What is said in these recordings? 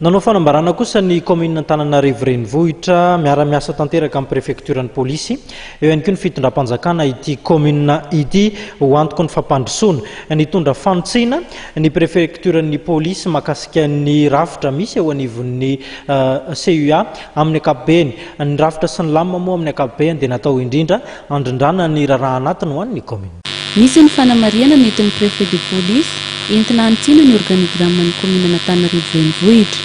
Nanao fanambarana kosa ny kaominina Antananarivo Renivohitra, miara-miasa tanteraka amin'ny prefektioran'ny polisy, eo ihany koa ny fitondram-panjakana ity kaominina ity ho antoky ny fampandrosoana. Nitondra fanitsiana ny prefektioran'ny polisy mahakasika ny rafitra misy eo anivon'ny CUA amin'ny ankapobeny. Ny rafitra sy ny lamina moa amin'ny ankapobeny dia natao indrindra handrindrana ny raharaha anatiny ho an'ny kaominina. Nisy ny fanamarihana nentin'ny Préfet de Police entina hanitsiana ny organigramme-n'ny kaominin'Antananarivo Renivohitra.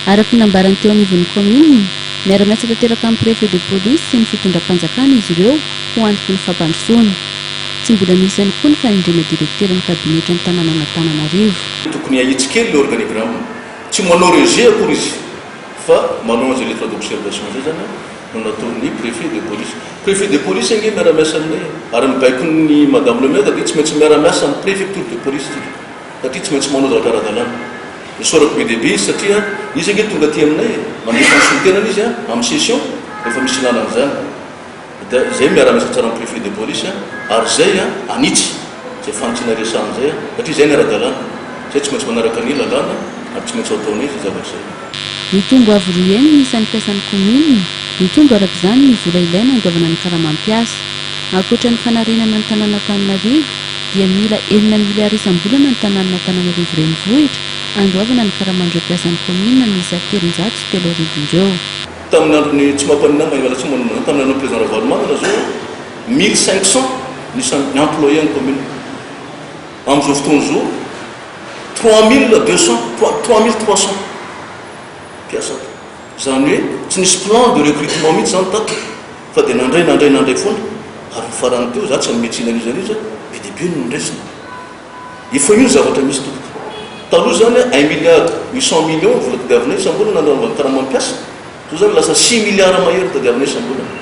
Araka ny nambarany teo anivon'ny kaominina, miara-miasa tanteraka amin'ny Préfet de Police sy ny fitondram-panjakana izy ireo ho antoky ny fampandrosoana. Tsy mbola nisy ihany koa ny fanendrena direkteran'ny kabinetran'ny tanànan'Antananarivo. Tokony hahitsy kely ilay organigramme. Tsy manao rejet akory izy fa manao an'izay lettre d'observation izay izany no nataon'ny préfet de police. Préfet de police ange miara-miasa aminay e! Ary ny baikon'ny madame le maire dia tsy maintsy miara-miasa amin'ny préfecture de police isika satria tsy maintsy manao zavatra ara-dalàna. Isaorako be dia be izy satria izy ange tonga aty aminay e! Mandefa ny solontenany izy amin'ny session rehefa misy ilàna an'izany. Dia izay miara-miasa tsara amin'ny préfet de police ary izay hanitsy izay fanitsiana resahana izay satria izay ny ara-dalàna. Izay tsy maintsy manaraka ny lalàna ary tsy maintsy ataonay izay zavatra izay. Nitombo avo roa heny ny isan'ny mpiasan'ny kaominina, nitombo araka izany ny vola ilaina handoavana ny karama mpiasa. Ankoatra ny fanarenana ny tanàn'Antananarivo dia mila enina miliara isam-bolana ny tanànan'Antananarivo Renivohitra handoavana ny karaman'ireo mpiasan'ny kaominina miisa 3300 ireo. Tamin'ny andron'ny tsy mampaninona ahy miala tsiny manonona tamin'ny andron'ny président Ravalomanana zao 1500 ny isan'ny employé ny commune amin'izao fotoana izao 3200 3300 mpiasa ato izany hoe tsy nisy plan de recrutement mihitsy izany tato fa dia nandray nandray nandray foana ary ny farany teo za tsy hanome tsiny an'iza n'iza be dia be no noraisina. Efa io ny zavatra misy tompoko. Taloha izany un milliard 800 millions ny vola tadiavinay isam-bolana nanaovana karama mpiasa, zao zany lasa six milliards mahery ny tadiavinay isam-bolana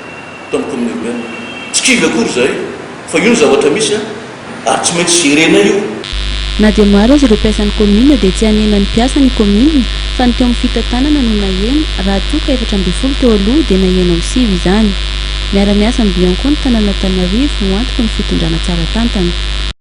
eto amin'ny commune urbaine. Tsy kivy akory izahay fa io ny zavatra misy an, ary tsy maintsy gérer-nay io. Na dia maro aza ireo mpiasan'ny kaominina dia tsy hanena ny mpiasa ny kaominina fa ny teo amin'ny fitantanana no nahena raha toa ka 14 teo aloha dia nahena ho sivy izany. Miara-miasa amin'ny Bianco ny tanàn'Antananarivo ho antoky ny fitondrana tsara tantana.